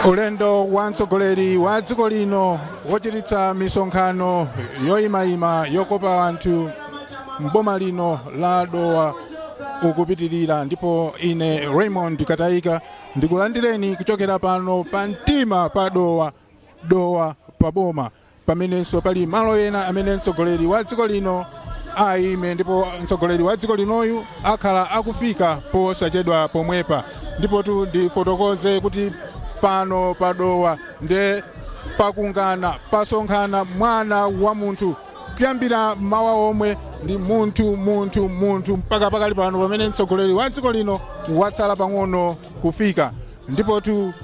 Ulendo wa mtsogoleri wa dziko lino wochititsa misonkhano yoyimayima yokopa anthu mboma lino la Dowa ukupitirira, ndipo ine Raymond Katayika ndikulandireni kuchokera pano pa mtima pa Dowa, Dowa pa boma, pamenenso pali malo ena amene mtsogoleri wa dziko lino ayime. Ndipo mtsogoleri wa dziko linoyu akhala akufika posachedwa pomwepa. Ndipo tu ndifotokoze kuti pano pa Dowa nde pakungana, pasonkhana mwana wa munthu kuyambira mawa omwe ndi munthu, munthu, munthu, mpaka pakali pano pamene mtsogoleri wa dziko lino watsala pang'ono kufika. Ndipo tu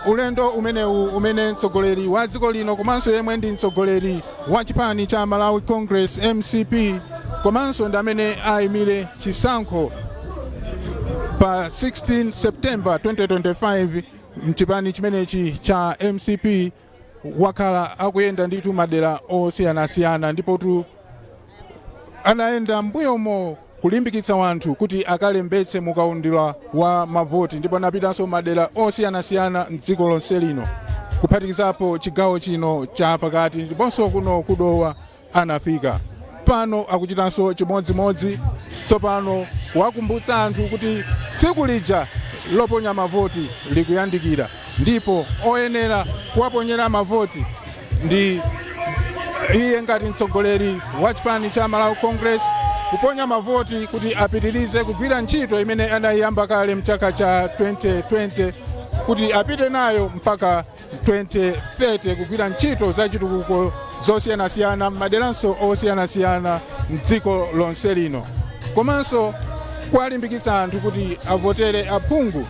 ulendo umenewu umene mtsogoleri wa dziko lino komanso yemwe ndi mtsogoleri wa chipani cha Malawi Congress, MCP, komanso ndi amene ayimire chisankho pa 16 September 2025 mchipani chimenechi cha MCP, wakhala akuyenda ndithu madera osiyanasiyana. Ndipo tu anayenda mbuyomo kulimbikitsa wanthu kuti akalembetse mukaundula wa mavoti, ndipo anapitanso madera osiyanasiyana mdziko lonse lino, kuphatikizapo chigawo chino cha pakati, ndiponso kuno kuDowa anafika. Pano akuchitanso chimodzimodzi tsopano, kuwakumbutsa anthu kuti tsiku lija loponya mavoti likuyandikira, ndipo oyenera kuwaponyera mavoti ndi iye ngati mtsogoleri wa chipani cha Malawi Congress, kuponya mavoti kuti apitirize kugwira ntchito imene anayiyamba kale mchaka cha 2020, kuti apite nayo mpaka 2030, kugwira ntchito zachitukuko zosiyanasiyana m'maderanso osiyanasiyana mdziko lonse lino, komanso kuwalimbikitsa anthu kuti avotere aphungu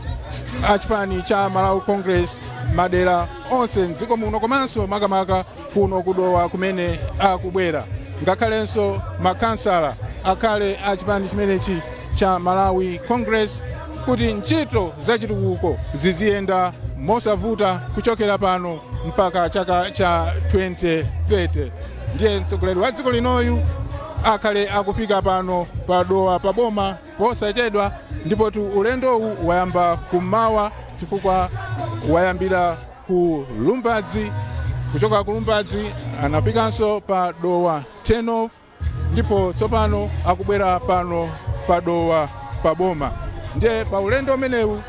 a chipani cha Malawi Congress madera onse mdziko muno, komanso makamaka kuno kuDowa kumene akubwera, ngakhalenso makansala akhale a chipani chimenechi cha Malawi Congress, kuti ntchito zachitukuko ziziyenda mosavuta kuchokera pano mpaka chaka cha 2030. Ndiye mtsogoleri wa dziko linoyu akhale akufika pano pa Dowa pa boma posachedwa. Ndipo tu ulendowu wayamba kummawa, chifukwa wayambira ku Lumbadzi. Kuchoka ku Lumbadzi anafikanso pa Dowa Turn-off, ndipo tsopano akubwera pano pa Dowa pa boma. Ndiye pa ulendo umenewu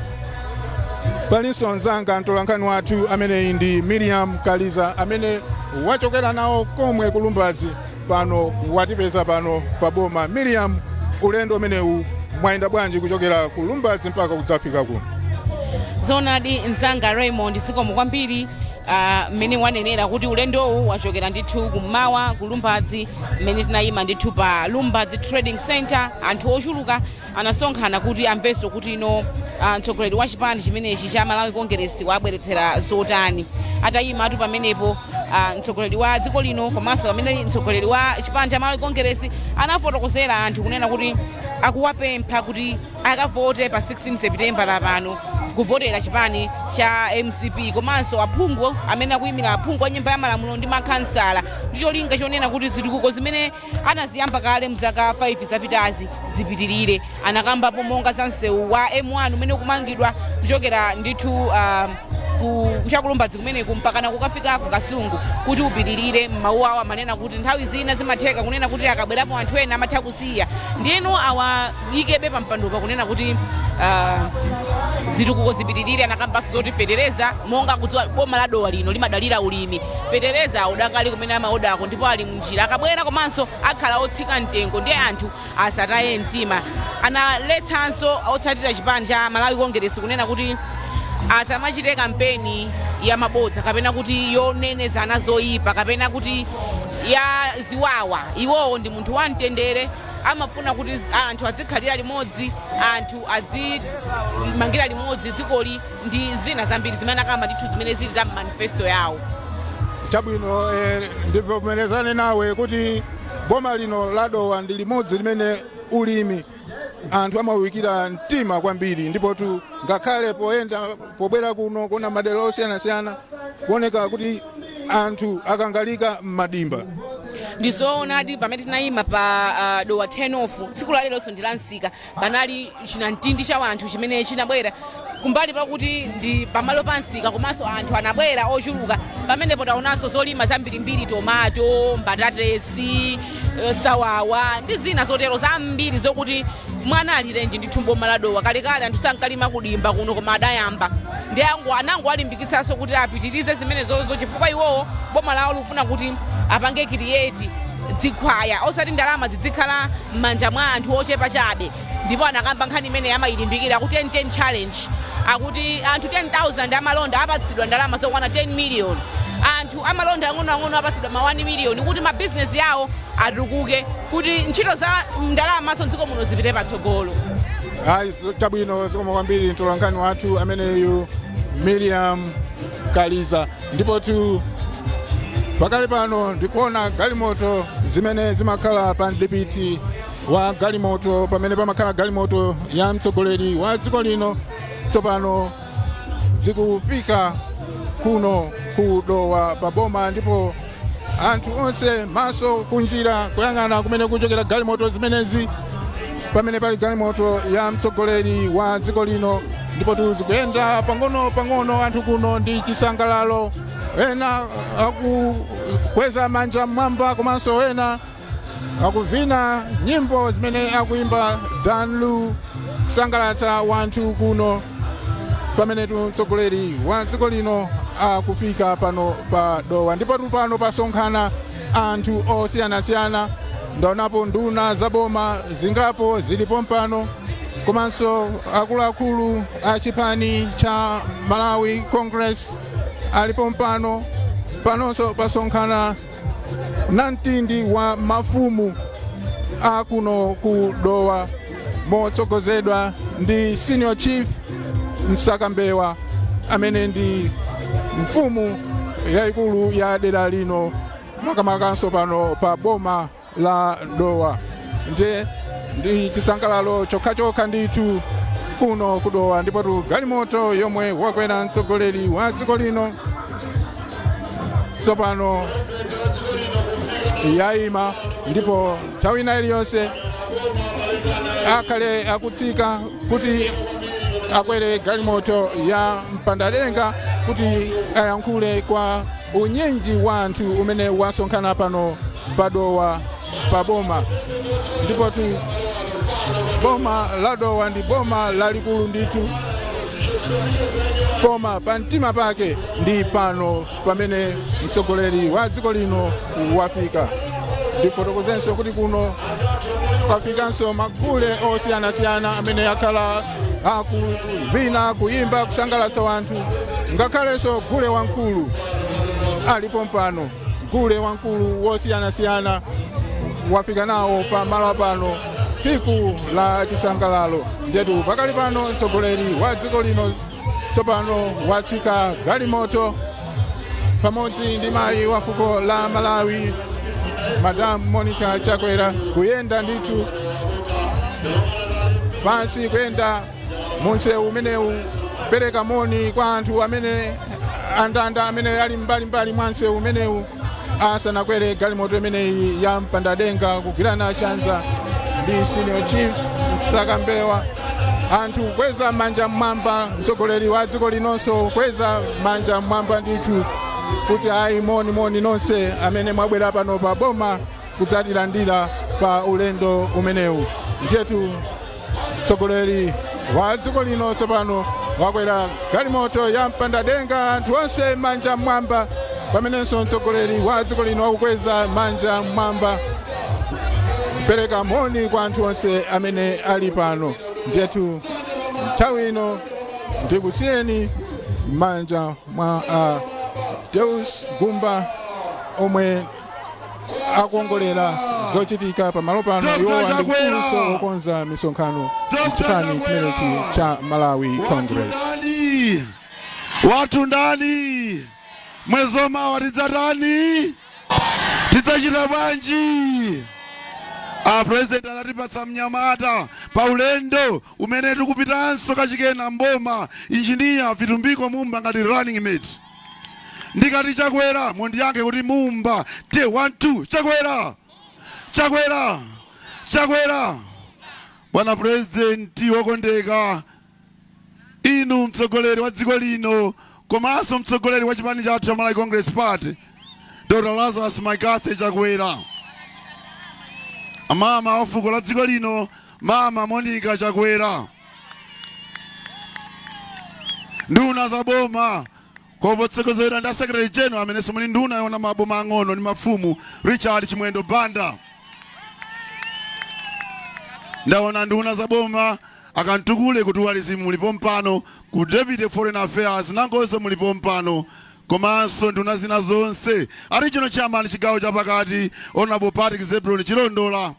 palinso mzanga mtolankhani wathu ameneyi ndi Miriam Kaliza, amene wachokera nawo komwe ku Lumbadzi, pano watipeza pano pa boma. Miriam, ulendo umenewu mwayenda bwanji kuchokera ku Lumbadzi mpaka kudzafika kuno? Zoonadi mzanga Raymond, zikomo kwambiri. Mmene wanenera kuti ulendowu wachokera ndithu kummawa ku Lumbadzi, mmene tinayima ndithu pa Lumbadzi Trading Center, anthu ochuluka anasonkhana kuti amvenso kuti ino mtsogoleri wa chipani chimenechi cha Malawi Congress wabweretsera zotani. Atayimatu pamenepo mtsogoleri wa dziko lino komanso pamene mtsogoleri wa chipani cha Malawi Congress anafotokozera anthu kunena kuti akuwapempha kuti akavote pa 16 September lapano, kuvotera chipani cha MCP komanso aphungu amene akuyimira, aphungu a Nyumba ya Malamulo ndi makhansala, ndi cholinga chonena kuti zitukuko zimene anaziyamba kale mzaka 5 zapitazi zipitirire. Anakambapo monga za msewu wa M1 umene ukumangidwa kuchokera ndithu ku chakuLumbadzi kumeneku mpakana kukafika ku Kasungu, kuti upitirire. M'mawu awo amanena kuti nthawi zina zimatheka kunena kuti akabwerapo anthu ena amatha kusiya, ndiyeno awayikebe pampandopa kunena kuti zitukuko zipitirire. Anakambanso zoti fetereza, monga kudziwa boma la Dowa lino limadalira ulimi, fetereza udakali kumene amaodako ndipo ali mnjira, akabwera komanso akhala otsika mtengo, ndiye anthu asataye mtima. Analetsanso otsatira chipani cha Malawi Congress kunena kuti asamachite kampeni ya mabodza kapena kuti yonenezana zoyipa kapena kuti ya ziwawa. Iwowo ndi munthu wamtendere, amafuna kuti anthu adzikhalira limodzi, anthu adzimangira limodzi dzikoli, ndi zina zambiri zimene akamba ndithu zimene zili za manifesto yawo. Chabwino, ndivomerezane nawe kuti boma lino la Dowa ndi limodzi limene ulimi anthu amawikira mtima kwambiri. Ndipo tu ngakhale poyenda pobwera kuno kuona madera osiyanasiyana, kuoneka kuti anthu akangalika m'madimba. Ndizoonadi, pamene tinayima pa Dowa turn off tsiku la leronso ndi la msika, panali chinamtindi cha wanthu chimene chinabwera Kumbali pakuti ndi pamalo pa msika, komanso anthu anabwera ochuluka. Pamenepo taonanso zolima zambirimbiri: tomato, mbatatesi, sawawa ndi zina zotero zambiri, zokuti mwana alirenji ndithu mboma la Dowa. Kalekale anthu sankalima kudimba kuno, koma adayamba ndi ango anango alimbikitsanso kuti apitirize zimenezozo, chifukwa iwowo boma lawo likufuna kuti apange create dzikhwaya, osati ndalama zizikhala m'manja mwa anthu ochepa chabe. Ndipo anakamba nkhani imene amayilimbikira ku 10-10 challenge, akuti anthu 10,000 amalonda apatsidwa ndalama zokwana 10 million, anthu amalonda ang'onoang'ono apatsidwa ma 1 million, kuti mabizinesi yawo atukuke, kuti ntchito za ndalamaso mdziko muno zipite patsogolo. Ayi, chabwino, zikomo kwambiri mtolankhani wathu ameneyu Miriam Kaliza. Ndipo tu pakali pano ndikuona galimoto zimene zimakhala pa mdipiti wa galimoto, pamene pamakhala galimoto ya mtsogoleri wa dziko lino, tsopano zikufika kuno ku Dowa paboma, ndipo anthu onse maso kunjira kuyang'ana kumene kuchokera galimoto zimenezi, pamene pali galimoto ya mtsogoleri wa dziko lino. Ndipo zikuyenda pang'ono pang'ono, anthu kuno ndi chisangalalo, ena akukweza manja mmwamba, komanso ena akuvina nyimbo zimene akuimba Danlu, kusangalatsa wanthu kuno pamene mtsogoleri wa dziko lino akufika pano pa Dowa. Ndipo pano pasonkhana anthu osiyanasiyana. Ndaonapo nduna zaboma zingapo zilipo mpano, komanso akuluakulu a chipani cha Malawi Congress alipo mpano. Panonso pasonkhana namtindi wa mafumu akuno ku Dowa, motsogozedwa ndi Senior Chief Msakambewa, amene ndi mfumu yayikulu ya dera lino, makamakanso pano pa boma la Dowa. Nje ndi chisangalalo chokhachokha ndithu kuno ku Dowa. Ndipo tu galimoto yomwe wakwera mtsogoleri wa dziko lino tsopano yayima, ndipo nthawi ina iliyonse akhale akutsika kuti akwere galimoto ya mpandadenga kuti ayankhule kwa unyinji wa anthu umene wasonkhana pano padowa paboma. Ndipo tu boma la Dowa ndi boma lalikulu ndithu, koma pamtima pake ndi pano pamene mtsogoleri wa dziko lino wafika. Ndifotokozenso kuti kuno kwafikanso magule osiyanasiyana amene akhala akuvina, kuyimba, kusangalatsa wanthu. Ngakhalenso gule wamkulu alipo mpano, gule wamkulu wosiyanasiyana wafika nawo pa malo pano, tsiku la chisangalalo. Njetu pakali pano mtsogoleri wa dziko lino tsopano watsika galimoto pamodzi ndi mayi wa fuko la Malawi, Madam Monica Chakwera, kuyenda ndithu pansi, kuyenda munsewu umenewu, kupereka moni kwa anthu amene andanda amene ali mbalimbali mwa msewu umenewu, asanakwere galimoto imeneyi ya mpandadenga, kugwirana chanza ndi Senior Chief Msakambewa. Anthu kukweza manja mmwamba, mtsogoleri wa dziko linonso kukweza manja mmwamba ndithu kuti ayi, moni moni nonse amene mwabwera pano pa boma kudzatilandira pa ulendo umenewu. Njetu mtsogoleri wa dziko lino tsopano wakwera galimoto ya mpandadenga, anthu onse manja mmwamba, pamenenso mtsogoleri wa dziko lino akukweza manja mmwamba kupereka moni kwa anthu onse amene ali pano. Njetu nthawi ino ndikusiyeni m'manja mwa Deus Gumba omwe akuongolera zochitika pamalo pano. Dr. Iwowa ndi Chakwera. mkuluso wokonza misonkhano Dr. mchipani Chakwera. chimenechi cha Malawi Congress. Ndani wathu ndani? Mwezi wamawa tidzatani? Tidzachita bwanji? A President anatipatsa mnyamata pa ulendo umene tikupitanso kachikena mboma, Injiniya Vitumbiko Mumba, ngati running mate. Ndikati Chakwera, mundiyankhe kuti Mumba. Te 1 2, Chakwera, Chakwera, Chakwera! Bwana President wokondeka, Inu mtsogoleri wa dziko lino komanso mtsogoleri wa chipani chathu cha Malawi Congress Party, Dr Lazarus McCarthy Chakwera, mama wa fuko la dziko lino, Mama Monica Chakwera, nduna za boma kopotsogozedwa ndi secretary general amenenso muli nduna yona maboma ang'ono ndi mafumu, Richard Chimwendo Banda. Ndaona nduna za boma akantukule ku tourism mulipo mpano, ku deputy foreign affairs nangonso mulipo mpano, komanso nduna zina zonse, a regional chairman chigawo chapakati, Honorable Patrick Zebron Chilondola,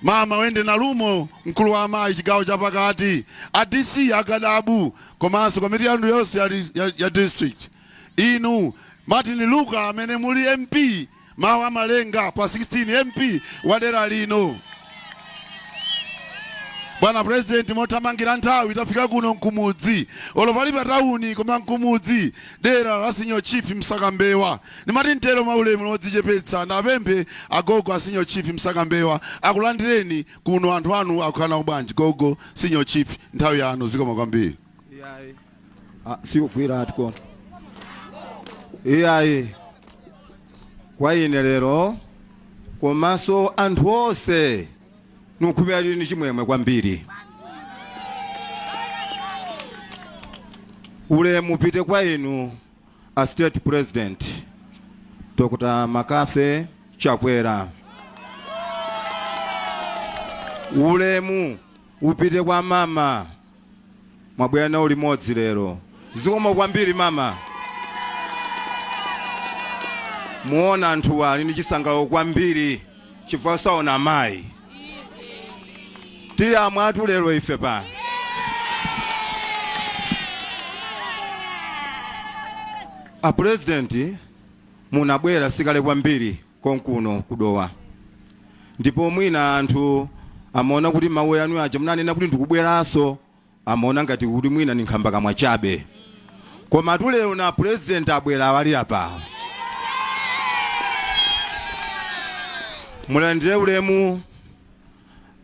Mama Wende Nalumo, mkulu wa amayi chigawo chapakati, a DC akadabu, komanso komiti yanu yonse ya district. Inu Martin Luka amene muli MP mawu amalenga pa 16, MP wa dera lino. Bwana President, mothamangira nthawi, tafika kuno nkumudzi, olo pali pa tawuni koma nkumudzi, dera la Senior Chief Msakambewa. Ndimati mtero maulemu odzichepetsa ndapemphe agogo a Senior Chief Msakambewa akulandireni kuno. Anthu anu akukhala bwanji? Gogo Senior Chief, nthawi yanu. Zikomo kwambiri. Iyayi. Ah, sikugwira atiko. Iyayi, kwa ine lero komanso anthu onse nukhupira ni chimwemwe kwambiri. Ulemu upite kwa inu a State President Dr Makafe Chakwera. Ulemu upite kwa mama, mwabwera nawo limodzi lero. Zikomo kwambiri, mama. Muona anthu ali ndi chisangalalo kwambiri chifukwa saona amayi. Tiyamwatu lero ife pano. A President, munabwera sikale kwambiri konkuno kudowa, ndipo mwina anthu amaona kuti mawu anu aja munanena kuti ndikubweranso, amaona ngati kuti mwina ni nkhamba kamwa chabe, koma tulero na President abwera awali apawo. Mulandire ulemu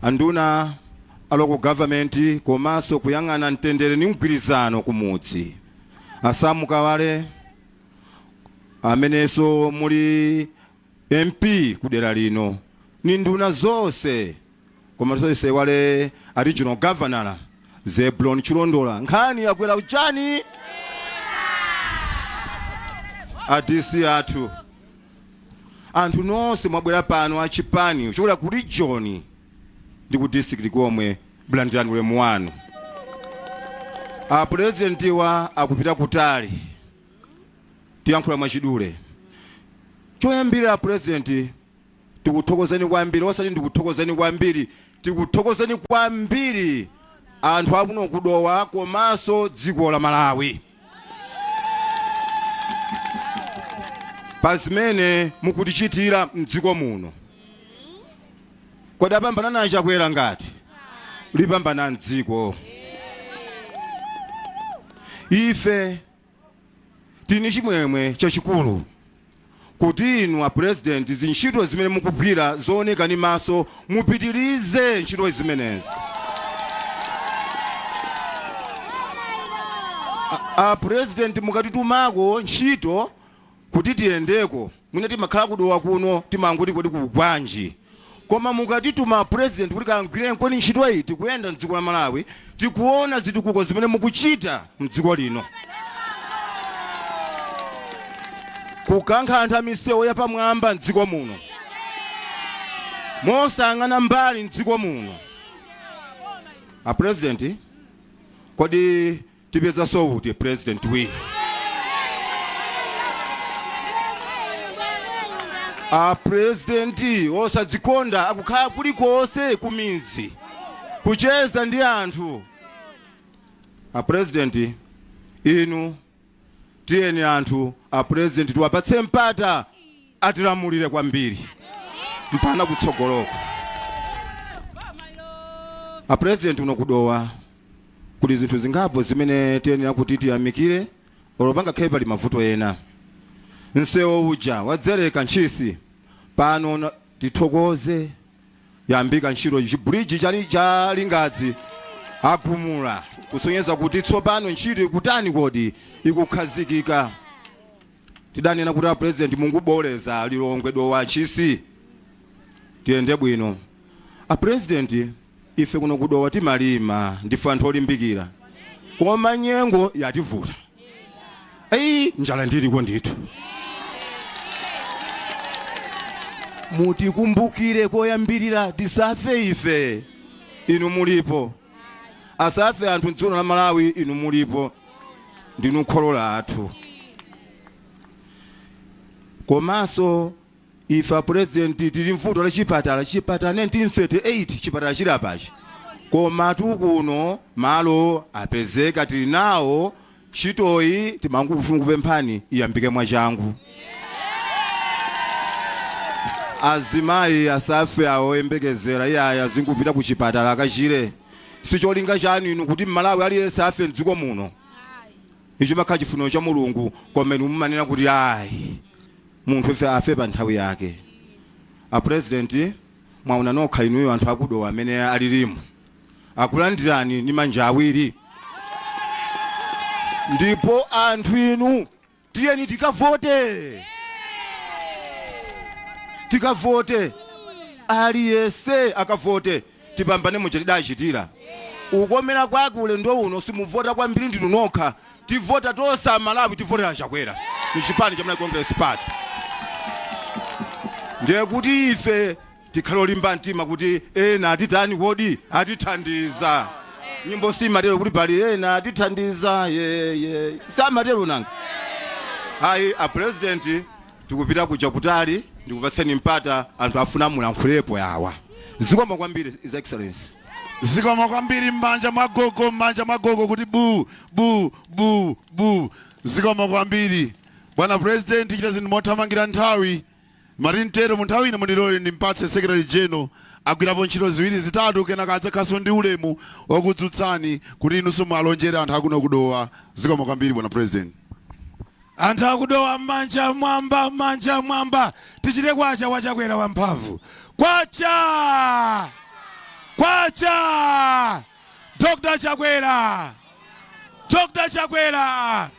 anduna a local government komanso kuyang'ana mtendere ndi mgwirizano kumudzi, asamukawale amenenso muli MP kudera lino, ni nduna zonse, komanso isewale a regional governor Zebulon Chilondola. Nkhani yakwera kuchani? A DC athu, anthu nonse mwabwera pano achipani kuchokera ku region ndi ku district komwe, bulandirani ulemu wanu. A President wa akupita kutali, tiyankhula mwachidule. Choyambirira, President, tikuthokozeni kwambiri, osati ndikuthokozeni kwambiri, tikuthokozeni kwambiri anthu akuno kudowa komanso dziko la Malawi pa zimene mukutichitira mdziko muno. Kodi apambana na Chakwera? Ngati lipambana mdziko, ife tini chimwemwe chachikulu kuti inu a President, zintchito zimene mukugwira zooneka ni maso, mupitirize ntchito zimenezi. A President, mukatitumako ntchito kuti tiyendeko, mwina timakhala kudowa kuno, timangoti kodi kugwanji? Koma mukatituma, President, kuti kangwire koni ntchito iyi, tikuyenda mdziko la Malawi, tikuona zitukuko zimene mukuchita mdziko lino, kukankha anthu amisewu yapamwamba mdziko muno mosang'ana mbali mdziko muno. A President, kodi tipeza souti President wina? A President osadzikonda, akukhala kulikonse kumidzi kucheza ndi anthu. A President, inu tiyeni anthu, a President, tiwapatse mpata atilamulire kwambiri mpana kutsogoloko. A President, uno kudowa kuli zinthu zingapo zimene tiyenera kuti tiyamikire, olo pangakhale pali mavuto ena. Msewu uja wadzereka Ntchisi pano tithokoze, yambika ntchito chibridge cha Lingadzi. Agumula kusonyeza kuti tsopano ntchito ikutani kodi? Ikukhazikika. Tidanena kuti a President, munguboleza Lilongwe, Dowa, Ntchisi, tiyende bwino. A President, ife kuno kuDowa timalima, ndife anthu olimbikira, koma nyengo yativuta. Eyi, njala ndiliko ndithu. Mutikumbukire koyambirira, tisafe ife inu mulipo, asafe anthu mdziko la Malawi inu mulipo, ndinu kholo lathu. Komanso ife, a President, tili mvuto la chipatala. Chipatala 1938 chipatala chili apachi, koma tukuno malo apezeka, tili nawo. Ntchitoyi timangofuna kupemphani iyambike mwachangu. Azimayi asafe awoyembekezera, iyaya, azingupita ku chipatala akachire. Sicholinga chanu inu kuti Mmalawi aliyense afe mdziko muno. Icho makhala chifuniro cha Mulungu, koma inu mumanena kuti ayi, munthu ife afe pa nthawi yake. A President, mwaona nokha inuyo anthu akuDowa amene alilimu akulandirani ni manja awiri. Ndipo anthu inu, tiyeni tikavote, tikavote, aliyese akavote, tipambane muja tidachitira. Ukomera kwake ulendo uno simuvota kwambiri ndinu nokha, tivota tonse Amalawi, tivotera Chakwera ni chipani cha Malawi Congress Party. Ndiye kuti ife tikhale olimba mtima kuti ena atitani kodi? Atithandiza. Nyimbo simatero kuti pali ena atithandiza ye samatero nanga? Ayi, a President, tikupita kuja kutali. Ndikupatseni mpata, anthu afuna mulankhulepo yawa. Zikomo kwambiri, His Excellence. Zikomo kwambiri. M'manja mwa gogo, m'manja mwa gogo kuti bu bu bu bu. Zikomo kwambiri, bwana President. Chita zinthu mothamangira nthawi mati mtero. Mu nthawi ino mundilole ndimpatse Secretary General agwirapo ntchito ziwiri zitatu, kenaka adzakhalanso ndi ulemu wokudzutsani kuti inunso mwalonjere anthu akuno kuDowa. Zikomo kwambiri, bwana President. Anthu akuDowa, manja mwamba, manja mwamba, tichite kwacha waChakwera wamphamvu. Kwacha, kwacha! Dr Chakwera, Dr Chakwera!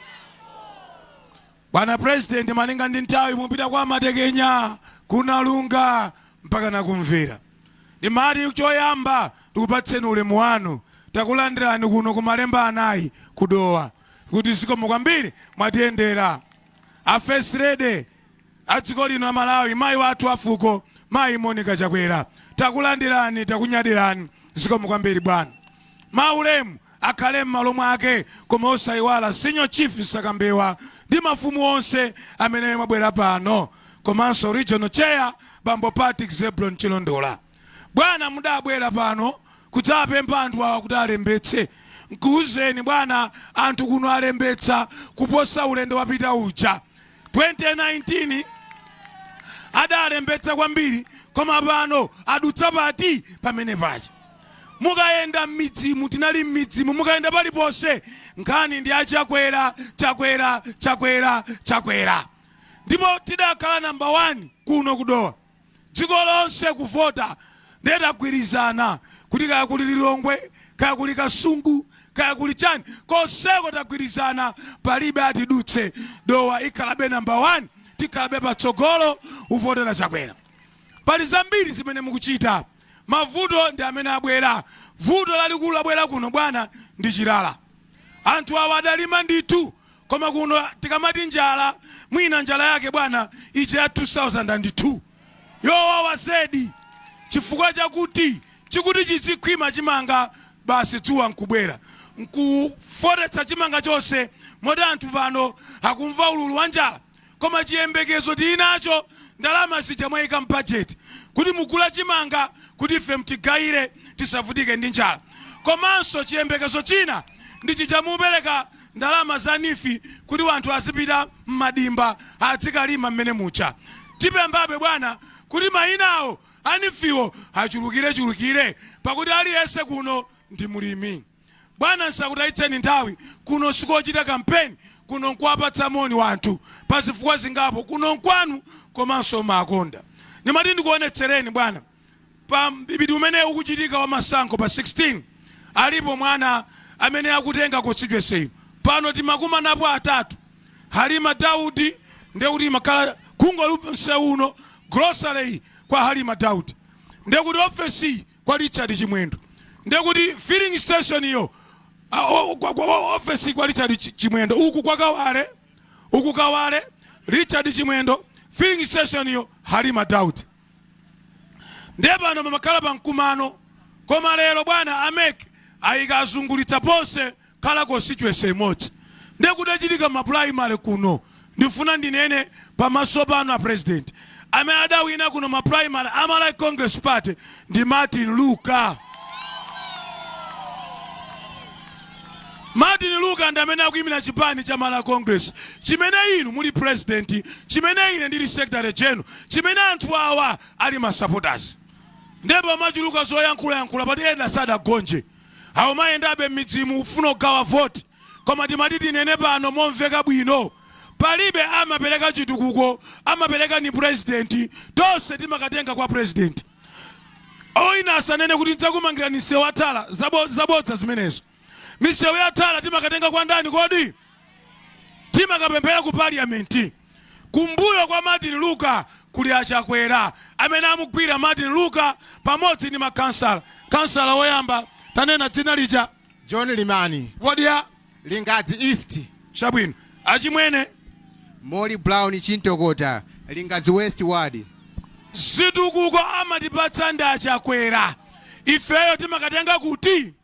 Bwana President, malinga ndi nthawi, mupita kwa Matekenya, kunalunga mpaka nakumvera. Ndimati choyamba ndikupatseni ulemu wanu. Takulandirani kuno kumalemba anayi kuDowa, kuti zikomo kwambiri mwatiyendera. A First Lady a dziko lino la Malawi, mayi wathu afuko, mayi Monica Chakwera, takulandirani, takunyadirani, zikomo kwambiri bwana. Maulemu akhale m'malo mwake, koma osayiwala Senior Chief Msakambewa ndi mafumu onse amene mwabwera pano, komanso Regional Chair Bambo Patrick Zebron Chilondola. Bwana, mudabwera pano kudzapempha anthu awa kuti alembetse. Nkuwuzeni bwana, anthu kuno alembetsa kuposa ulendo wapita uja. 2019 adalembetsa kwambiri, koma pano adutsa pati pamene paja. Mukayenda m'midzimu, tinali m'midzimu, mukayenda paliponse nkhani ndi aChakwera, Chakwera, Chakwera, Chakwera. Ndipo tidakhala namba 1 kuno kuDowa dziko lonse kuvota. Ndiye tagwirizana kuti kaya kuli Lilongwe, kaya kuli Kasungu, kaya kuli chani, konseko tagwirizana, palibe atidutse. Dowa ikhalabe namba 1, tikhalabe patsogolo uvotera Chakwera. Pali zambiri zimene mukuchita. Mavuto ndi amene abwera. Vuto lalikulu labwera kuno, bwana, ndi chilala. Anthu awa adalima ndithu, koma kuno tikamati njala, mwina njala yake, bwana, ija ya 2002 yowawa zedi, chifukwa chakuti chikuti chizikhwima chimanga, basi dzuwa nkubwera nkufotetsa chimanga chonse, moti anthu pano akumva ululu wa njala. Koma chiyembekezo tili nacho, ndalama zija mwayika m'bajeti kuti mugula chimanga kuti ife mtigayire tisavutike ndi njala. Komanso chiyembekezo china ndi chija mupereka ndalama za NEEF kuti wanthu azipita m'madimba azikalima mmene mucha. Tipemphabe, bwana, kuti mayinawo a NEEF-wo achulukirechulukire, pakuti aliyense kuno ndi mulimi. Bwana, nsakutayitseni nthawi. Kuno sikochita kampeni, kuno nkuwapatsa moni wanthu pa zifukwa zingapo. Kuno nkwanu komanso makonda. Ndimati ndikuonetsereni, bwana, pa mpipiti umene ukuchitika wa masankho pa 16. Alipo mwana amene akutenga constituency ino pano, timakumanapo atatu: Halima Daudi, ndekuti imakhala kungolupa msewu uno, grocery kwa Halima Daudi, ndekuti ofesi kwa Richard Chimwendo, ndekuti filling station iyo ofesi kwa Richard Chimwendo, uku kwa Kawale, uku Kawale Richard Chimwendo, filling station iyo Halima Daudi. Ndiye pano pamakhala pa mkumano, koma lero bwana a MEC ayika azungulitsa ponse khala constituency imodzi. Ndiye kudachitika ma primary kuno. Ndifuna ndinene pamaso pano a President, amene adawina kuno ma primary a Malawi Congress Party ndi Martin Luka. Martin Luka ndi amene akuyimira chipani cha Malawi Congress, chimene inu muli president, chimene ine ndili secretary general, chimene anthu awa ali ma supporters. Ndipo pamachuluka zoyankhulayankhula pati ena sadagonje, awo mayendabe m'midzimu kufuna kugawa voti. Koma timati tinene pano momveka bwino, palibe amapereka chitukuko, amapereka ni President. Tonse timakatenga kwa President. Oyina asanene kuti ndidzakumangirani msewu wa tala, zabodza zimenezo. Misewu ya tala timakatenga kwa ndani kodi? Timakapemphera ku Parliament. Kumbuyo kwa Martin Luka kuli Achakwera amene amugwira Martin Luka pamodzi ndi makansala. Kansala woyamba, tanena dzina lija. John Limani. Wodi ya? Lingadzi East. Chabwino, achimwene. Molly Brown Chintokota, Lingadzi West Ward. Zitukuko amatipatsa ndi Achakwera, ifeyo timakatenga kuti?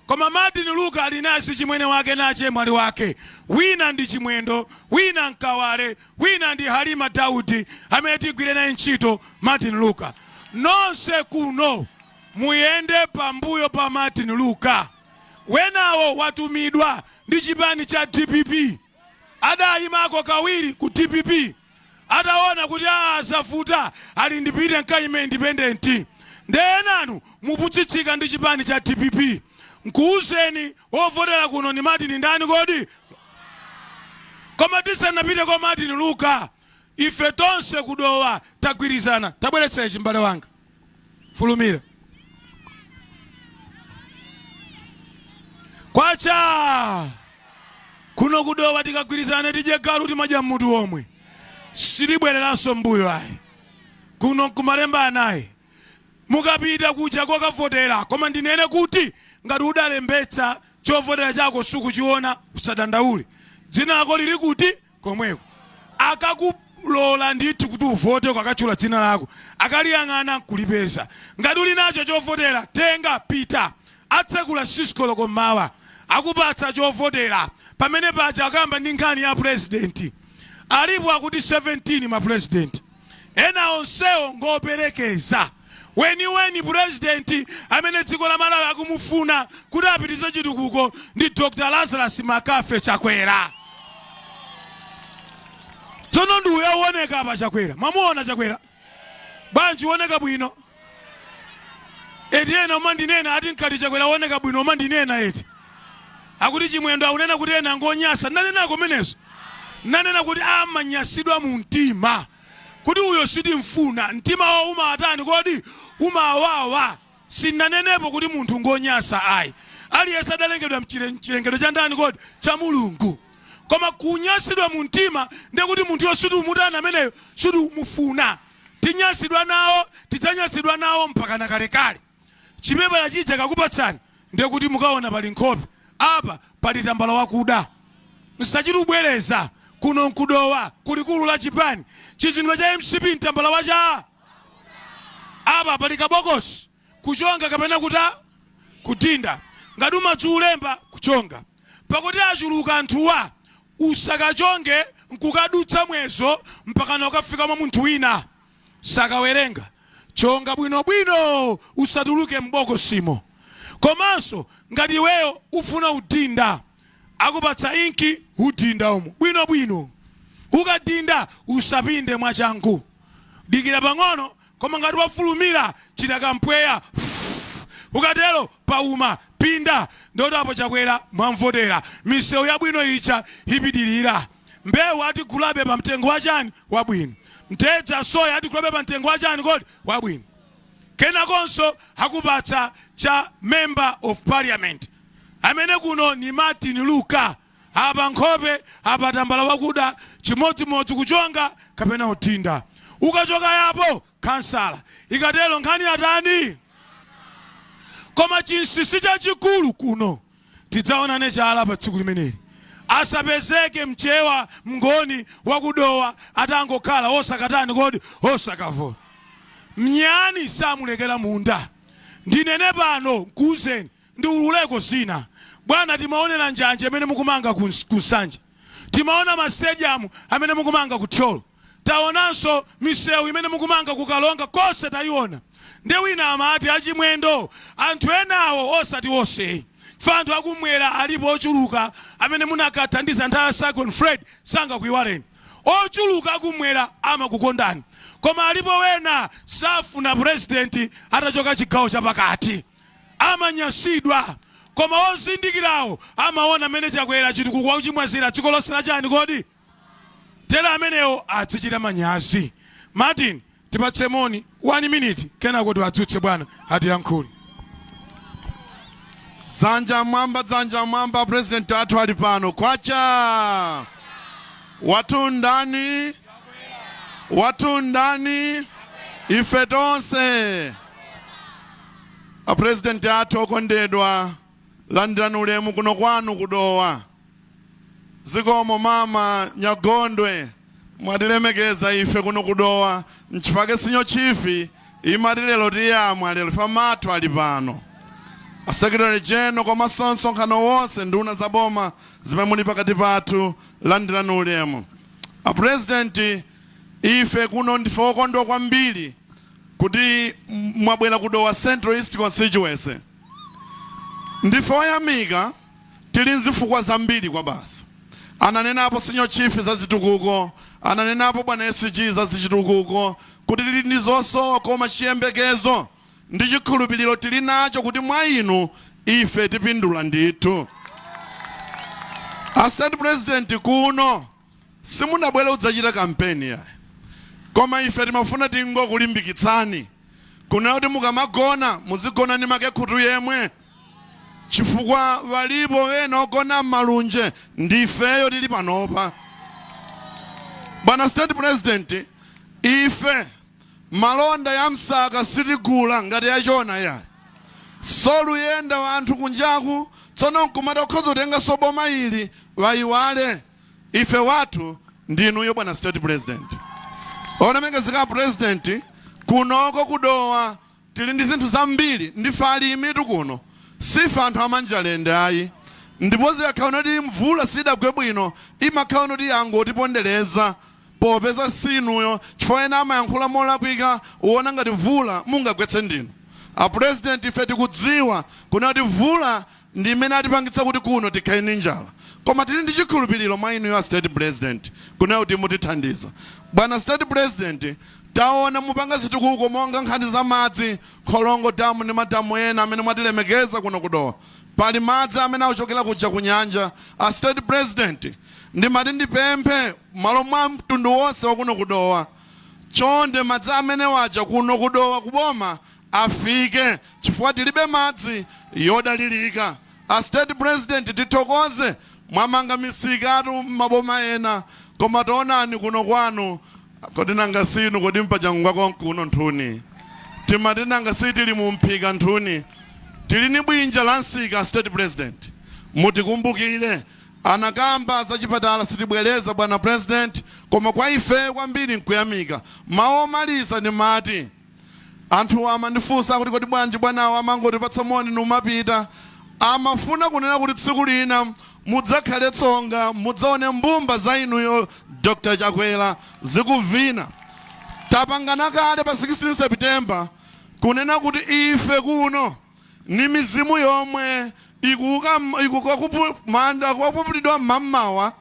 Koma Martin Luka ali nasi chimwene wake nache mwali wake, wina ndi Chimwendo, wina Nkawale, wina ndi Halima Daudi, amene tigwire naye ntchito Martin Luka. Nonse kuno muyende pambuyo pa Martin Luka. Wenawo watumidwa ndi chipani cha DPP, adayimako kawiri ku DPP. Ataona kuti aa, zavuta, ali ndipite nkayime independent. Nde enanu muputsitsika ndi chipani cha DPP. Nkuuzeni, wovotera kuno ndi Martin ndani kodi? Koma tisanapite kwa Martin Luka, ife tonse kudowa tagwirizana. Tabweretsera chimbale wanga, fulumira. Kwacha kuno kudowa, tikagwirizana tidye galu timadya mmutu omwe, sitibwereranso mbuyo ayi. Kuno nkumalemba anayi mukapita kuja kokavotera. Koma ndinene kuti ngati udalembetsa, chovotera chako sukuchiona, usadandaule, dzina lako lili kuti? Komweko. Akakulola ndithu kuti uvote ukakatchula dzina lako, akaliyang'ana nkulipeza. Ngati uli nacho chovotera, tenga, pita. Atsekula 6 koloko mmawa, akupatsa chovotera. Pamene paja akamba ndi nkhani ya President. Alipo akuti 17 ma president, ena onsewo ngoperekeza. Weniweni President amene dziko la Malawi akumufuna kuti apitirize chitukuko ndi Dr Lazarus Makafe Chakwera. Tsono ndi uyo uoneka apa, Chakwera. Mwamuona Chakwera bwanji? Uoneka bwino eti? Ena umandinena ati nkati Chakwera uoneka bwino, umandinena eti, akuti Chimwendo akunena kuti ena ngonyasa. Nanena kumenezo, nanena kuti amanyasidwa mu mtima kuti uyo sitimfuna. Mtima wawo umatani kodi? Umawawa. Sinanenepo kuti munthu ngonyasa ayi. Aliyense adalengedwa mchilengedwe cha ndani kodi? Cha Mulungu. Koma kunyasidwa mu mtima ndiye kuti munthuyo situmutani ameneyo, situmufuna. Tinyasidwa nawo, tidzanyasidwa nawo mpaka na kalekale. Chipepala chija kakupatsani, ndiye kuti mukaona pali nkhope apa, pali tambala wakuda. Nsachiti ubwereza, kuno nkudowa, kulikulu la chipani, chizindikiro cha MCP mtambala wacha apa, pali kabokosi, kuchonga kapena kuta kudinda. Ngati umadzi ulemba, kuchonga, pakuti achuluka anthuwa, usakachonge nkukadutsa mwezo mpakana ukafika mwa munthu wina, sakawerenga. Chonga bwinobwino, usatuluke m'bokosimo. Komanso ngati iweyo ufuna udinda, akupatsa inki, udinda umo bwinobwino. Ukadinda usapinde mwachangu, dikira pang'ono. Koma ngati wafulumira, chita kampweya, ukatero pauma, pinda. Ndoti apo Chakwera mwamvotera, misewu yabwino ija ipitirira, mbewu atigulabe pa mtengo wachani? Wabwino. Mtedza, soya atigulabe pa mtengo wachani kodi? Wabwino. Kenakonso akupatsa cha Member of Parliament amene kuno ni Martin Luka. Apa nkhope, apa tambala wakuda, chimodzimodzi kuchonga kapena utinda. Ukachoka yapo, kansala. Ikatero nkhani yatani? Koma chinsinsi chachikulu kuno, tidzaonane chala pa tsiku limeneli. Asapezeke Mchewa, Mngoni wakudowa atangokhala osakatani kodi? Osakavota. Mnyani samulekera munda. Ndinene pano, nkuuzeni, ndiululeko zina, bwana. Timaonera njanje imene mukumanga ku Nsanje, timaona ma stadium amene mukumanga ku Thyolo, taonanso misewu imene mukumanga ku Kalonga, konse tayiona. Ndi wina amati, "Achimwendo, anthu enawo," osati onse, fa anthu akumwera alipo ochuluka amene munakathandiza nthawi ya Cyclone Freddy, sangakuiwaleni. Ochuluka akumwera amakukondani, koma alipo wena safuna purezidenti atachoka chigawo chapakati, amanyasidwa. Koma ozindikirawo amaona mmene Chakwera chitukuko wakuchimwazira dziko lonse lachani kodi? Tera amenewo adzichita manyazi. Martin, tipatse moni 1 minute, kenako tiwadzutse bwana atiyankhule. Dzanja mwamba, dzanja mwamba! President athu ali pano. Kwacha! Wathu ndani? Wathu ndani? Ife tonse. A president athu okondedwa, landirani ulemu kuno kwanu kudowa. Zikomo, Mama Nyagondwe, mwatilemekeza ife kuno kudowa. Nchifake senior chief imati lero tiyamwa lero, ife mathu ali pano. A Secretary General komanso msonkhano wonse, nduna za boma zimene muli pakati pathu, landirani ulemu. A President, ife kuno ndife okondwa kwambiri kuti mwabwera kudowa Central East Constituency. Ndife oyamika, tili nzifukwa zambiri kwa basi. Ananenapo senior chief za zitukuko, ananenapo bwana SG za zichitukuko, kuti tili ndi zosowa, koma chiyembekezo ndi chikhulupiriro tili nacho kuti mwa inu ife tipindula ndithu. A State President, kuno simunabwere kudzachita kampeni yayi, koma ife timafuna tingokulimbikitsani kunena kuti mukamagona muzigona ndi makekhutu yemwe, chifukwa walipo wena ogona m'malunje, ndifeyo tili panopa. Bwana State President, ife malonda ya msaka sitigula ngati yachona yayi. Soluyenda wanthu kunjaku, tsono nkumati okhoza kutenga boma ili, wayiwale. Ife wathu ndinuyo, bwana State President. Olemekezeka President, kunoko kudowa tili ndi zinthu zambiri. Ndife alimitu kuno, sife anthu amanjalende ayi. Ndipo zikakhala kuti mvula sidagwe bwino, imakhala kuti angotipondereza popeza sinuyo, chifukwa ena amayankhula molakwika, uona ngati mvula mungagwetse ndinu. A President, ife tikudziwa kuna kuti mvula ndi imene atipangitsa kuti kuno tikhale ndi njala, koma tili ndi chikhulupiriro mwa inuyo, a State President, kuna kuti mutithandiza. Bwana State President, taona mupanga zitukuko monga nkhani za madzi, Kholongo Damu ndi madamu ena amene mwatilemekeza kuno kudowa. Pali madzi amene akuchokera kuja ku nyanja. A State President, ndimati ndipemphe malo mwa mtundu wonse wakuno kudowa, chonde madzi amene waja kuno kudowa kuboma afike, chifukwa tilibe madzi yodalirika. A State President, tithokoze, mwamanga misikatu m'maboma ena, koma taonani kuno kwanu. Kodi nanga sinu? Kodi mpachangwa konkuno nthuni? Timati nanga sitili mumphika nthuni, tili ni bwinja la msika. State President, mutikumbukire. Anakamba za chipatala, sitibwereza, bwana President, koma kwa ife kwambiri nkuyamika. Mawu omaliza ndimati anthu amandifunsa kuti, "Kodi bwanji bwanawo amangotipatsa moni numapita?" Amafuna kunena kuti tsiku lina mudzakhale tsonga, mudzaone mbumba za inuyo Dr Chakwera zikuvina. Tapangana kale pa 16 September kunena kuti ife kuno ni mizimu yomwe ikuka manda kwapupulidwa mmamawa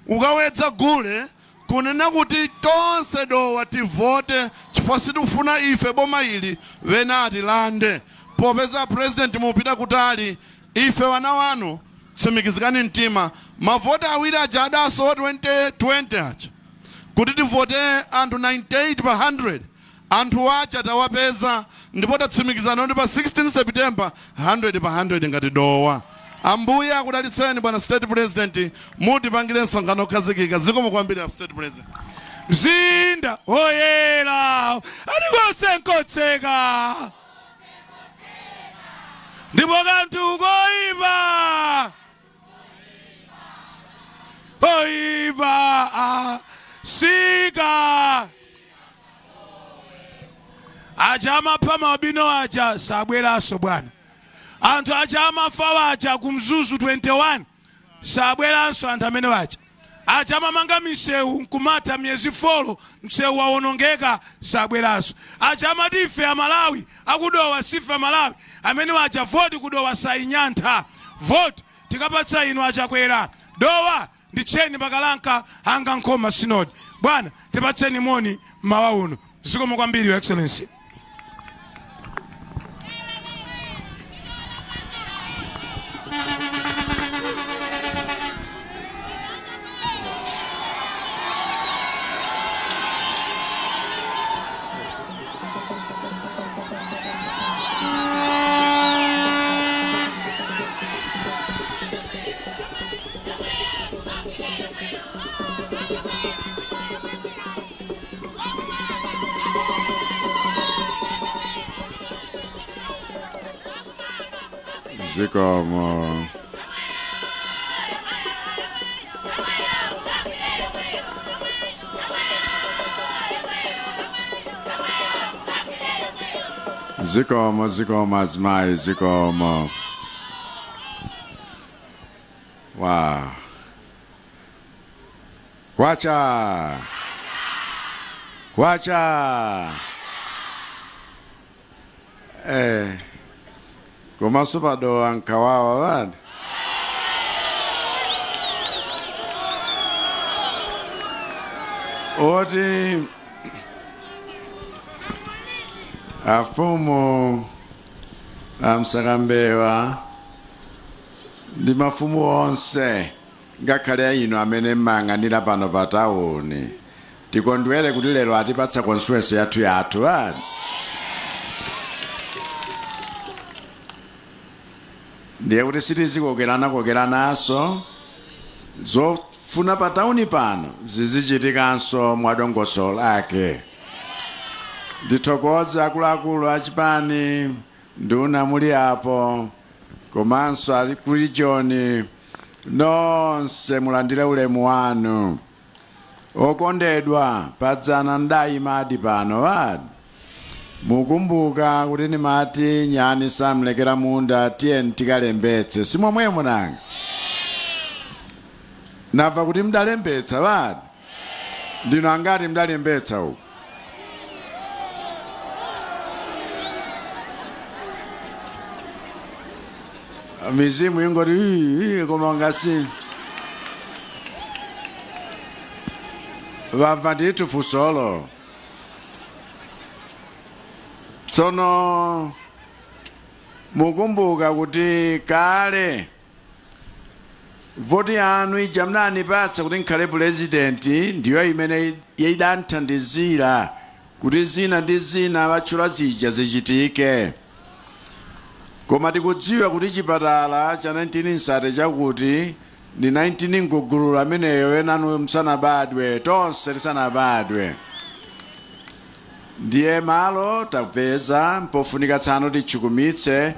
ukawedza gule, kunena kuti tonse Dowa tivote, chifukwa sitikufuna ife boma ili wena atilande. Popeza President mupita kutali, ife wana wanu, tsimikizikani mtima, mavoti awiri aja adasowa 2020 aja kuti tivote anthu 98 pa 100. Anthu aja tawapeza ndipo tatsimikizana kuti pa 16 September 100 pa 100 ngati Dowa. Ambuye akudalitseni bwana State President, mutipangire msonkhano okhazikika. Zikomo kwambiri a State President. Mzinda woyera alikonse nkotseka ndipo kanthu koipa koipa sika aja amapha maalubino aja sabweranso bwana. Anthu aja amafa aja ku Mzuzu 21 sabweranso anthu amene waja. Aja amamanga misewu nkumatha miyezi 4 msewu wawonongeka sabweranso. Aja amati ife Amalawi akudowa sife Amalawi amene waja voti kudowa sayinyantha. Voti tikapatsa inu achakwera. Dowa ndi tcheni pakalanka anga Nkhoma Synod. Bwana tipatseni moni mmawa uno. Zikomo kwambiri Your Excellency. Zikomo. Zikomo, zikomo azimayi, zikomo. Wow. Kwacha. Kwacha. Eh. Komanso padowa nkawawa vani. Oti afumu amsakambewa ndi mafumu onse ngakhale inu amene mmayang'anira pano pa tawuni tikondwere kuti lero atipatsa constituency yathu yathu vani. Ndiye kuti sitizikokerana kokeranaso zofuna pa tawuni pano zizichitikanso mwadongosolo lake. Ndithokoze akuluakulu achipani, nduna muli apo, komanso ali ku region nonse mulandire ulemu wanu. Okondedwa, padzana ndayimadi pano vadi. Mukumbuka kuti nimati nyani samlekera munda, tiyeni tikalembetse. Simomwemo nanga? Namva kuti mdalembetsa vadi. Ndino angati mdalembetsa uku? Mizimu ingoti "Ii, ii," koma ngasi vamva ndithu funsolo. Tsono mukumbuka kuti kale voti yanu ija mnanipatsa kuti nkhale purezidenti ndiyo imene idanthandizira kuti zina ndi zina vatchula zija zichitike. Koma tikudziwa kuti chipatala cha 19 chakuti ndi 19 mgugululu ameneyo enanu msanabadwe, tonse tisanabadwe. Ndiye malo tapeza mpofunika tsano tichukumitse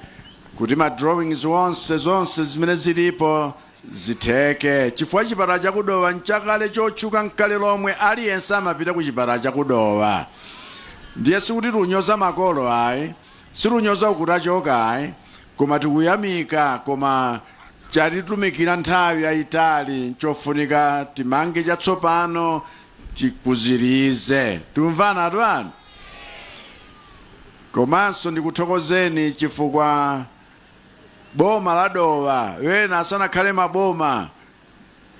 kuti ma drawings wonse zonse zimene zilipo zitheke, chifukwa chipatala chakudowa nchakale chotchuka nkale lomwe aliyense amapita ku chipatala chakudowa. Ndiye sikuti tunyoza makolo ayi, situnyoza ukutachoka ayi, koma tikuyamika, koma chatitumikira nthawi yayitali, nchofunika timange chatsopano tikuzirize. Tumvana atu anu? Komanso ndikuthokozeni chifukwa boma la Dowa wena asanakhale maboma,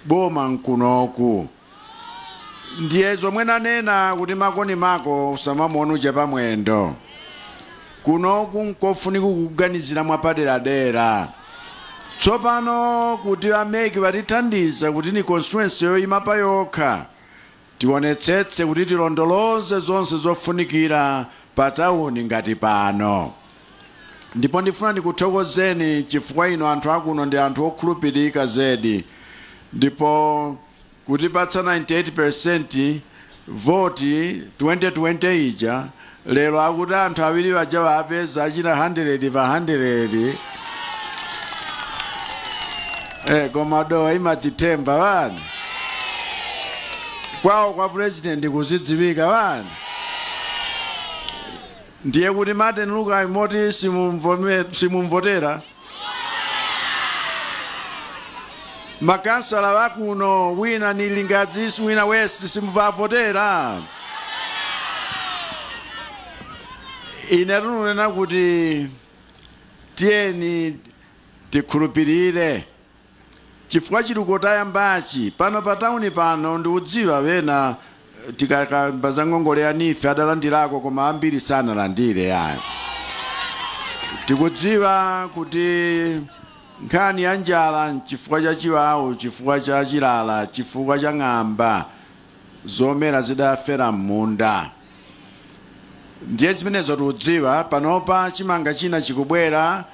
boma nkunoku. Ndiye zomwe nanena kuti makoni mako usamamuone uja pamwendo. Kunoku nkofunika kukuganizira mwapaderadera. Tsopano kuti a MEC watithandiza kuti ni constituency yoyima pa yokha. Tionetsetse kuti tilondoloze zonse zofunikira pa tawuni ngati pano. Ndipo ndifuna ndikuthokozeni chifukwa inu anthu akuno ndi anthu okhulupirika zedi, ndipo kutipatsa 98% voti 2020 ija, lero akuti anthu awiri aja wapeza achina 100 pa 100. Koma Dowa imadzithemba vani, kwawo kwa president kuzidziwika vani. Ndiye kuti Martin Luka moti simumvotera makansala wakuno, wina ni Lingadzi, wina West, simuvavotera. Ine tinunena kuti tiyeni tikhulupirire, chifukwa chitukuko tayambachi pano pa tawuni pano. Ndikudziwa wena tikakamba za ngongole ya NEEF adalandirako, koma ambiri sanalandire ayo. Tikudziwa kuti nkhani ya njala chifukwa cha chiwawu, chifukwa cha chilala, chifukwa cha ng'amba, zomera zidafera m'munda. Ndiye zimenezo tikudziwa. Panopa chimanga china chikubwera,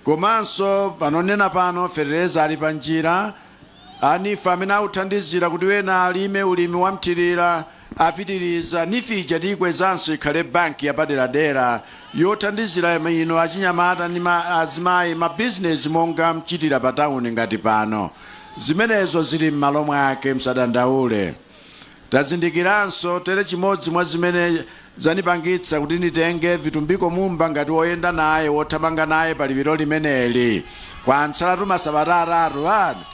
komanso panonena pano fetereza ali pa njira. A NEEF amene akuthandizira kuti wena alime ulimi wamthirira apitiriza. NEEF ija tiyikwezanso ikhale banki yapaderadera yothandizira ino achinyamata ndi azimayi mabizinesi monga mchitira pa tawuni ngati pano. Zimenezo zili m'malo mwake, msadandaule. Tazindikiranso tere chimodzi mwa zimene zanipangitsa kuti nditenge Vitumbiko Mumba ngati woyenda naye, wothamanga naye pa liwiro limeneli kwantsalatu masabata 3 ano,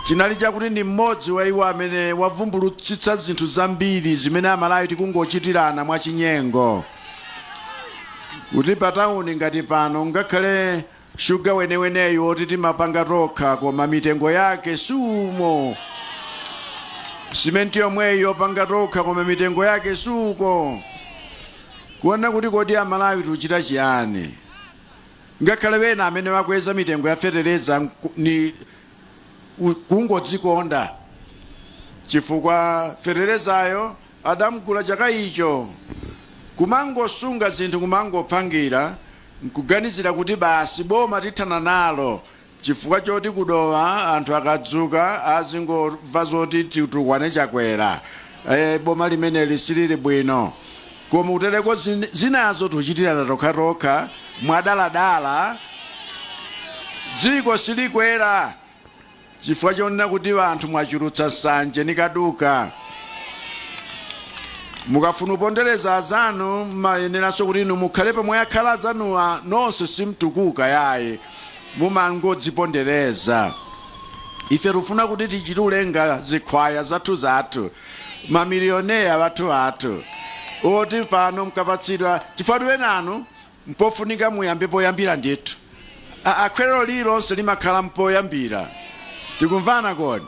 chinali chakuti ndi mmodzi wa iwo amene wavumbulutsitsa zinthu zambiri zimene Amalawi tikungochitirana mwachinyengo, kuti pa tawuni ngati pano ngakhale shuga weneweneyo woti timapanga tokha, koma mitengo yake sumo. Simenti yomweyi yopanga tokha, koma mitengo yake suko. Kuona kuti kodi Amalawi tikuchita chiyani? Ngakhale wena amene wakweza mitengo ya fetereza ni kungodzikonda, chifukwa feterezayo adamgula chaka icho. Kumangosunga zinthu, kumangophangira, nkuganizira kuti basi boma tithana nalo, chifukwa choti kudowa anthu akadzuka azingomva zoti titukwane Chakwera, boma limeneli silili bwino. Koma kutereko zinazo tikuchitirana tokhatokha mwadaladala. Dziko silikwera chifukwa chonena kuti anthu mwachulutsa nsanje nikaduka. Mukafuna kupondereza azanu, mmayeneranso kuti inu mukhale pomwe akhala azanuwa. Nonse simtukuka yayi, mumangodzipondereza. Ife tikufuna kuti tichitulenga zikhwaya zathu zathu, mamilioneya wathu athu, oti pano mkapatsidwa, chifukwa tiwenanu mpofunika muyambe poyambira ndithu. Akhwerero lililonse limakhala mpoyambira. Tikumvana kodi?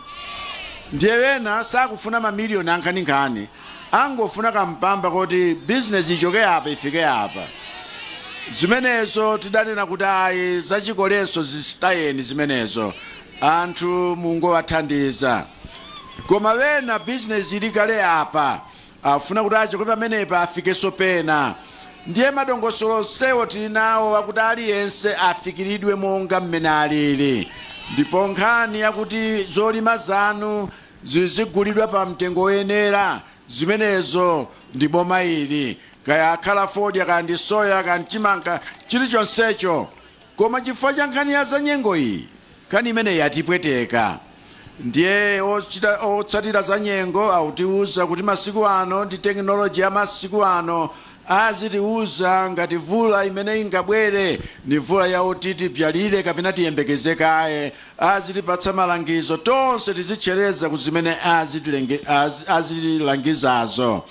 Ndiye wena sakufuna mamiliyoni ankhaninkhani, angofuna kampamba koti bizinesi ichoke apa ifike apa. Zimenezo tidanena kuti ayi, zachikolenso zisitayeni zimenezo, anthu mungowathandiza. Koma wena bizinesi ili kale apa, afuna kuti achoke pamenepa afikenso pena. Ndiye madongosolo onsewo tili nawo akuti aliyense afikiridwe monga mmene alili. Ndipo nkhani yakuti zolima zanu zizigulidwa pa mtengo woyenera, zimenezo ndi boma ili, kaya akhala fodya, kaya ndi soya, kaya mchimanga, chilichonsecho. Koma chifukwa cha nkhani ya zanyengo iyi, nkhani imeneyi yatipweteka. Ndiye otsatira za nyengo akutiuza kuti masiku ano ndi tekinoloji ya masiku ano azitiuza ngati vula imene ingabwere ni vula yaoti tibzalire kapena tiyembekeze kaye. Azitipatsa malangizo, tonse tizitchereza ku zimene azitilangizazo.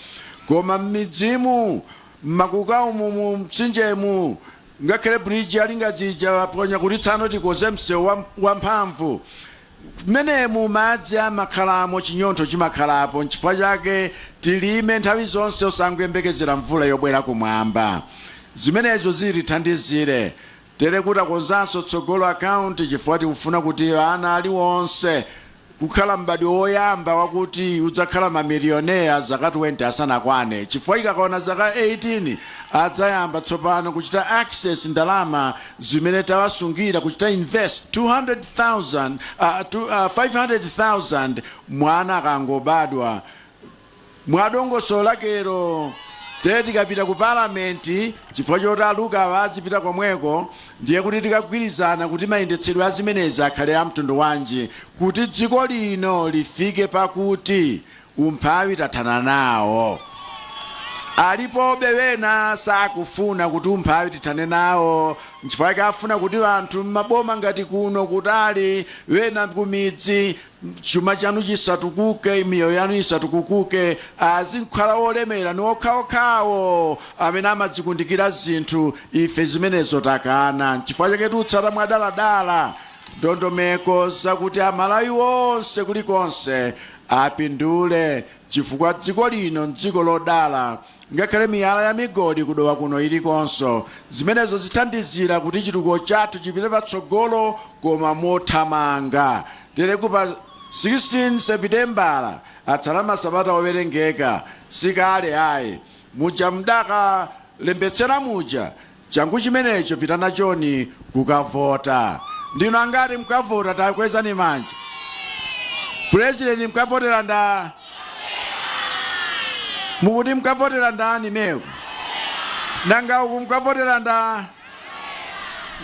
Koma m'midzimu, mmakuka umu, mu mtsinjemu, ngakhale bridge alingadzija aponya kuti tsano tikoze msewu wamphamvu, mmenemu madzi amakhalamo, chinyontho chimakhalapo. Nchifukwa chake tilime nthawi zonse, osangoyembekezera mvula yobwera kumwamba. Zimenezo zitithandizire tere kuti akonzanso Tsogolo Account, chifukwa tikufuna kuti ana aliwonse Kukhala m'badwo woyamba wakuti udzakhala mamilioneya zaka 20 asanakwane, chifukwa ikakaona zaka 18 adzayamba tsopano kuchita access ndalama zimene tawasungira, kuchita invest 200,000, 500,000 mwana akangobadwa mwadongosolo lakelo. Tere tikapita ku palamenti, chifukwa choti aluka azipita komweko, ndiye kuti tikagwirizana kuti mayendetsedwe a zimenezi akhale a mtundu wanji, kuti dziko lino lifike pakuti umphawi tathana nawo. Alipobe wena sakufuna kuti umphawi tithane nawo, nchifukwa chake afuna kuti anthu m'maboma ngati kuno kutali, wena kumidzi, chuma chanu chisatukuke, miyoyo yanu isatukuke, azinkhala olemera ni okhaokhawo amene amadzikundikira zinthu. Ife zimenezo takana. Nchifukwa chake tikutsata mwadaladala ndondomeko zakuti Amalawi onse kulikonse apindule, chifukwa dziko lino ndziko lodala, ngakhale miyala ya migodi kudowa kuno ilikonso. Zimenezo zithandizira kuti chitukuko chathu chipite patsogolo koma mothamanga. Tere kupa 16 Sepitembala atsala masabata owerengeka, sikale ayi. Muja mdaka lembetsera muja, changu chimenecho pita nachoni kukavota. Ndinu angati mkavota? Takwezani manja. President mkavotera nda? Mukuti mkavotera ndani meko? Nanga uku mkavotera nda?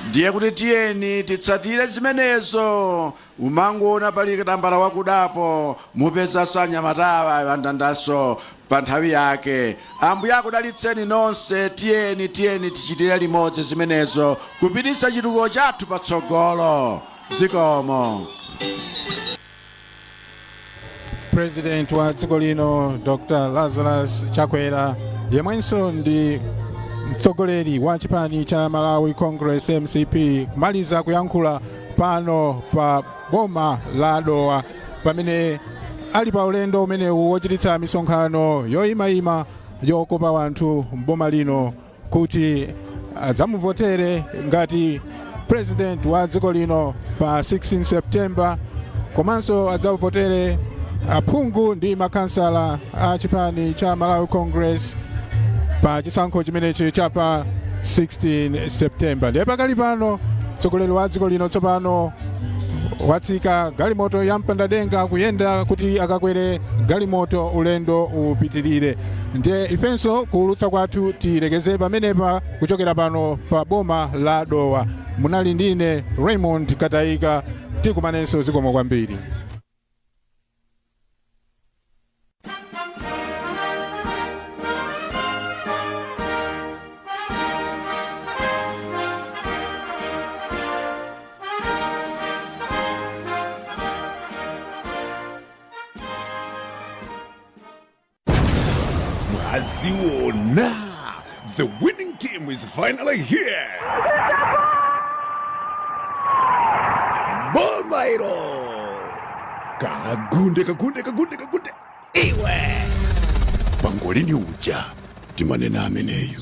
Ndiye kuti tiyeni titsatire zimenezo. Umangoona pali tambala wakudapo, mupezanso anyamatawa andandaso pa nthawi yake. Ambuye akudalitseni nonse. Tiyeni, tiyeni tichitire limodzi zimenezo kupititsa chitukuko chathu patsogolo. Zikomo. President wa dziko lino Dr Lazarus Chakwera, yemwenso ndi mtsogoleri wa chipani cha Malawi Congress, MCP, kumaliza kuyankhula pano pa boma la Dowa pamene ali pa ulendo umenewu wochititsa misonkhano yoyimayima yokopa wanthu m'boma lino kuti adzamuvotere ngati president wa dziko lino pa 16 September, komanso adzavotere aphungu ndi makhansala a chipani cha Malawi Congress pa chisankho chimenechi cha pa 16 September. Ndiye pakali pano mtsogoleri wa dziko lino tsopano watsika galimoto ya mpandadenga kuyenda kuti akakwere galimoto ulendo upitirire. Ndiye ifenso kuulutsa kwathu tilekeze pamenepa kuchokera pano pa boma la Dowa. Munali ndine Raymond Kataika, tikumanenso. Zikomo kwambiri. Mwaziona, the winning team is finally here. Boma ilo. Kagunde, kagunde, kagunde, kagunde. Iwe. Pangolini uja timanena ameneyu.